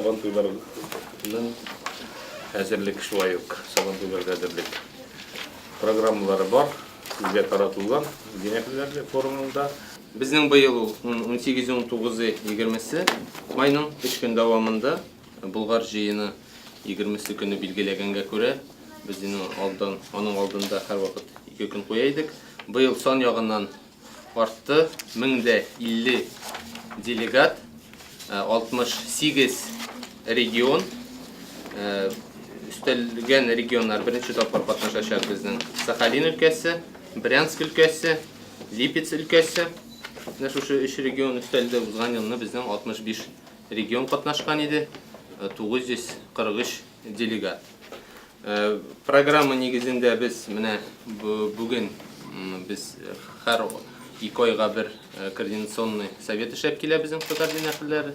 Сабантуйларның әзерлек шулай ук Сабантуйларга әзерлек программалары бар, сезгә таратылган Дин әһелләре форумында. Безнең быел ул 18, 19, 20 майның өч көн дәвамында Болгар җыены 20 көне билгеләгәнгә күрә, без инде алдан, аның алдында һәрвакыт ике көн куя идек. Быел сан ягыннан артты, 1050 делегат, 68 регион, өстәлгән регионнар беренче тапкыр катнашачак безнең Сахалин өлкәсе, Брянск өлкәсе, Липец өлкәсе. Менә шушы өч регион өстәлде. Узган елны безнең 65 регион катнашкан иде, 943 делегат. Программа нигезендә без менә бүген без һәр ике айга бер координационный совет эшләп килә безнең татар дин әһелләре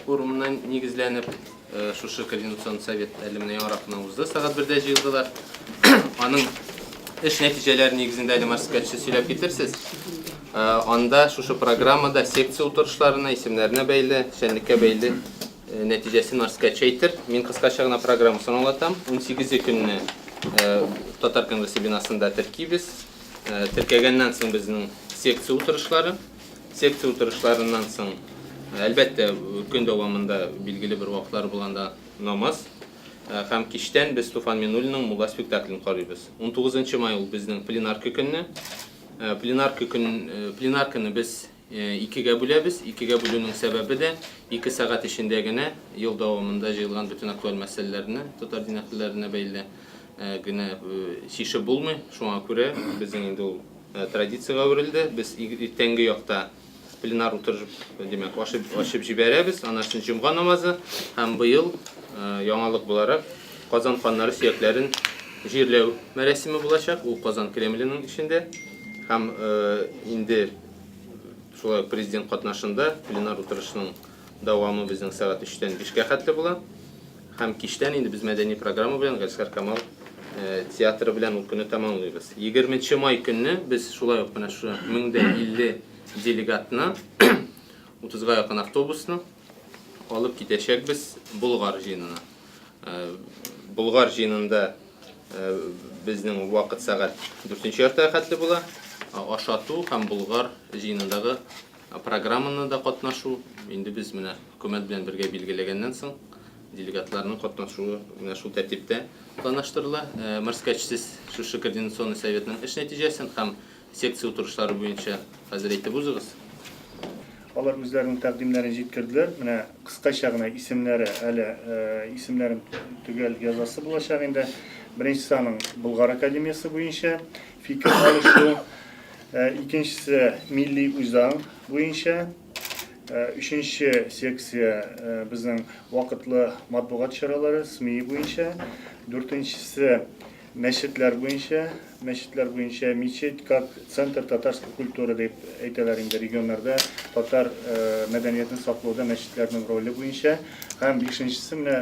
форумына нигезләнеп. Шушы координационный совет әле менә яңарак кына узды, сәгать бердә җыелдылар. Аның эш нәтиҗәләре нигезендә әле Марс Кәтче сөйләп китерсез. Анда шушы программада секция утырышларына, исемнәренә бәйле, эшчәнлеккә бәйле нәтиҗәсен Марс Кәтче әйтер. Мин кыскача гына программасын аңлатам. 18 көнне Татар конгрессы бинасында теркибез. Теркәгәннән соң безнең секция утырышлары. Секция утырышларыннан соң, әлбәттә, көн дәвамында билгеле бер вакытлар булганда намаз. Һәм кичтән без Туфан Минуллинның Мулла спектаклен карыйбыз. 19 май ул безнең пленарка көнне. Пленарка көн, пленарканы без икегә бүләбез. Икегә бүлүнең сәбәбе дә ике сәгать эчендә генә ел дәвамында җыелган бөтен актуаль мәсьәләләрне татар дин әһелләренә бәйле генә чишеп булмый. Шуңа күрә безнең инде ул традициягә әверелде. Без иртәнге якта пленар утырыш, димәк, ачып, ачып җибәрәбез. Аннан соң җомга намазы һәм быел яңалык буларак Казан ханнары сөякләрен җирләү мәрасиме булачак. Ул Казан Кремленең эчендә һәм инде шулай ук президент катнашында пленар утырышның дәвамы безнең сәгать 3-тән 5-кә хәтле була. Һәм кичтән инде без мәдәни программа белән Галискар Камал театры белән ул көнне тәмамлыйбыз. 20 май көнне без шулай ук менә шушы 1050 делегатны, 30-га якын автобусны алып китәчәкбез Болгар җыенына. Болгар җыенында безнең вакыт сәгать дүртенче яртыга хәтле була. Ашату һәм Болгар җыенындагы программаны да катнашу инде без менә хөкүмәт белән бергә билгеләгәннән соң делегатларның катнашуы менә шул тәртиптә планлаштырыла. Мырскач, сез шушы координационный советның эш нәтиҗәсен һәм секция утырышлары буенча хәзер әйтеп узыгыз. Алар үзләренең тәкъдимнәрен җиткерделәр. Менә кыскача гына исемнәре әле исемнәрен төгәл язасы булачак инде. Беренчесе аның Болгар академиясе буенча фикер алышу, икенчесе милли үзаң буенча, өченче секция безнең вакытлы матбугат чаралары, СМИ буенча, дүртенчесе Мәчетләр буенча, мәчетләр буенча мечеть как центр татарской культуры дип әйтәләр инде регионнарда татар мәдәниятен саклауда мәчетләрнең роле буенча. Һәм бишенчесе менә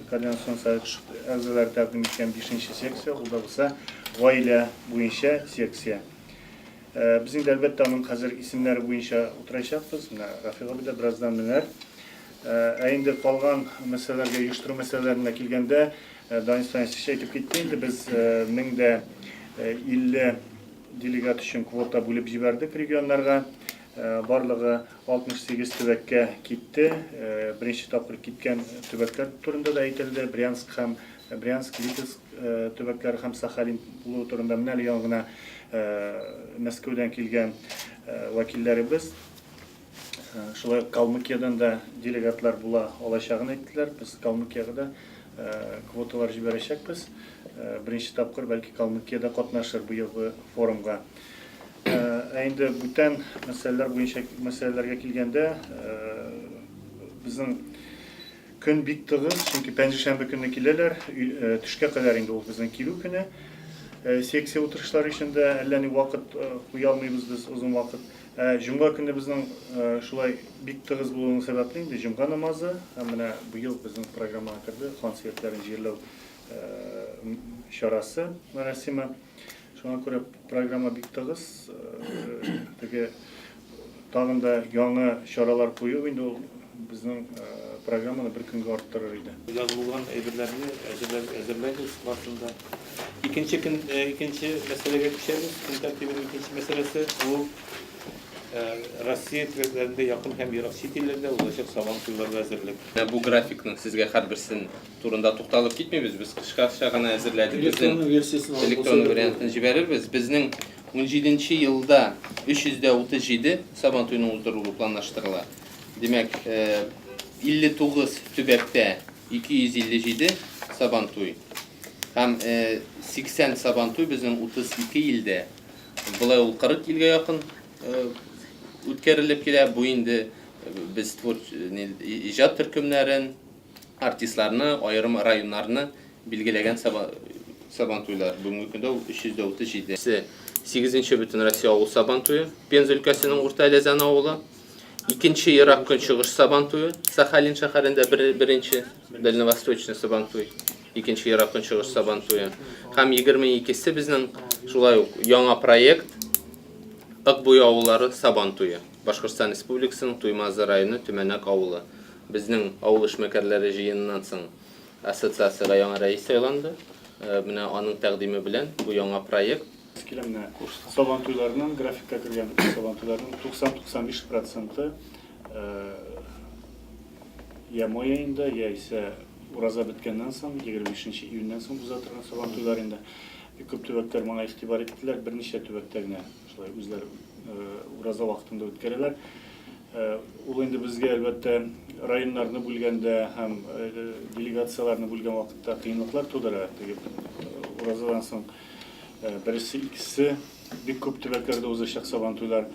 координацион совет әгъзалары тәкъдим иткән бишенче секция, ул да булса гаилә буенча секция. Без инде әлбәттә аның хәзер исемнәре буенча утырачакбыз. Менә Рафик абый да бераздан менәр. Ә инде калган мәсьәләләргә, оештыру мәсьәләләренә килгәндә, Данис Фәнисович әйтеп китте инде, без 1050 делегат өчен квота бүлеп җибәрдек регионнарга. Барлыгы 68 төбәккә китте. Беренче тапкыр киткән төбәкләр турында да әйтелде. Брянск һәм Брянск, Липецк төбәкләре һәм Сахалин булуы турында. Менә әле яңа гына Мәскәүдән килгән вәкилләребез шулай ук Калмыкиядән дә делегатлар була алачагын әйттеләр. Без Калмыкиягә дә квоталар җибәрәчәкбез. Беренче тапкыр бәлки Калмыкия дә катнашыр быелгы форумга. Ә инде бүтән мәсьәләләр буенча мәсьәләләргә килгәндә, безнең көн бик тыгыз, чөнки пәнҗешәмбе көнне киләләр, төшкә кадәр инде ул безнең килү көне. Секция утырышлары өчен дә әллә ни вакыт куя алмыйбыз без, озын вакыт. Ә җомга көнне безнең шулай бик тыгыз булуының сәбәпле инде җомга намазы һәм менә быел безнең программага керде хан сөякләрен җирләү чарасы, мәрасиме. Шуңа күрә программа бик тыгыз. Теге тагын да яңа чаралар кую инде ул безнең программаны бер көнгә арттырыр иде. Язылган әйберләрне әзерләгез барысын да. Икенче көн, икенче мәсьәләгә күчәбез. Көн тәртибенең икенче мәсьәләсе ул Россия төбәкләрендә якын һәм ерак чит илләрдә узачак Сабан туйларга әзерлек. Менә бу графикның сезгә һәрберсен турында тукталып китмибез, без кыскача гына әзерләдек. Безнең Электронный версиясен алып электронный булса да вариантын җибәрербез. Безнең 17 елда 337 Сабан туеның уздырылуы планлаштырыла. Димәк, 59 төбәктә 257 Сабантуй һәм 80 Сабантуй безнең 32 илдә. Болай ул 40 илгә якын үткәрелеп килә. Бу инде без иҗат төркемнәрен, артистларны, аерым районнарны билгеләгән Сабантуйлар. Бүгенге көндә ул 337. Сигезенче Бөтенроссия авыл Сабантуе, Пенза өлкәсенең Урта Әләзән авылы. Икенче Ерак Көнчыгыш Сабантуе, Сахалин шәһәрендә беренче Дальневосточный Сабантуй, икенче Ерак Көнчыгыш Сабантуе. Һәм 22-се безнең шулай ук яңа проект Ык буе авыллары Сабантуе. Башкортстан Республикасының Туймазы районы Төмәнәк авылы. Безнең авыл эшмәкәрләре җыеныннан соң ассоциациягә яңа рәис сайланды. Менә аның тәкъдиме белән бу яңа проект. Килә менә Сабантуйларның, графикка кергән Сабантуйларның 90-95 проценты я май аенда, яисә ураза беткәннән соң, 25 июньнән соң уза торган Сабантуйлар инде. Бик күп төбәкләр моңа игътибар иттеләр, берничә төбәктә генә шулай үзләре ураза вакытында үткәрәләр. Ул инде безгә, әлбәттә, районнарны бүлгәндә һәм делегацияләрне бүлгән вакытта кыенлыклар тудыра. Теге уразадан соң берсе, икесе бик күп төбәкләрдә узачак Сабантуйлар.